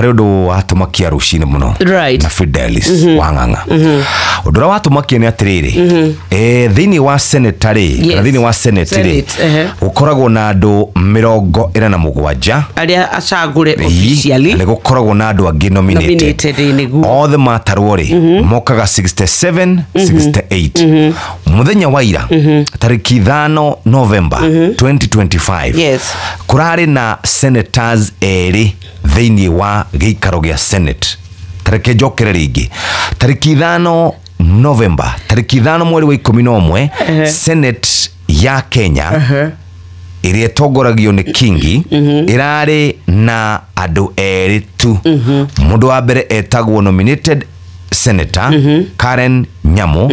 Harĩ ũndũ watũmakia rũcinĩ mũno na Fidelis Wang'ang'a. Ũndũ ũrĩa watũmakia nĩ atĩrĩrĩ, thĩinĩ wa seneta rĩ, kana thĩinĩ wa senate rĩ, Senate, ehe. gũkoragwo na andũ 47 arĩa acagũre Ĩĩ, officially. na nĩ gũkoragwo na andũ angĩ nominated. Nominated, ĩĩ, nĩguo. Othe matarwo rĩ, mokaga 67 68. Mũthenya wa ira, tarĩki 5 November 2025, kũrarĩ na senators erĩ thĩinĩ wa gĩikaro gĩa senate. Tareke njokere rĩngĩ, tarĩki 5 November, tarĩki 5 mweri wa 11, senate ya Kenya ĩrĩa ĩtongoragio nĩ Kingi ĩrarĩ na andũ erĩ tu. Mũndũ wa mbere etagwo nominated senator Karen Nyamu,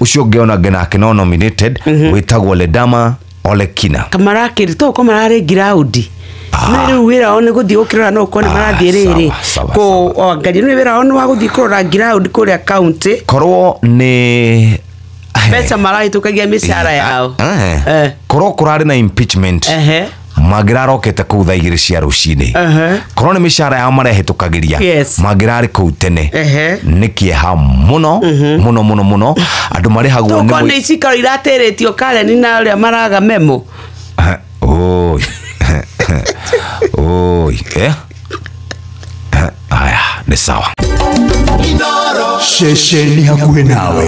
ũcio ũngĩ onake nake no nominated, wĩtagwo Ledama Olekina. Kamarakĩri to ko mararĩ ngiraundi no rĩu wĩra wao nĩ gũthiĩ gũkĩrora, no ũkorwo nĩ marathiĩ rĩrĩ sawa, kũangaria nĩ wĩra wao nĩ wa gũthiĩ kũrora ngiraundi kũrĩa kaunti. Korwo nĩ Mbeca marahĩtũkagia mĩcara yao. Korwo kũrarĩ na impeachment, mangĩrarokete kũu thaa 2 cia rũcinĩ. Korwo nĩ mĩcara yao marehĩtũkagĩria, mangĩrarĩ kũu tene. Nĩ kĩeha mũno mũno mũno mũno, andũ marĩhagwo nĩ Tokorwo nĩ icikaro iratĩrĩtio Karen na ũrĩa maraga memo. Oi. Oi, eh? Aya, nĩ sawa. Ceceni hakuhĩ nawe.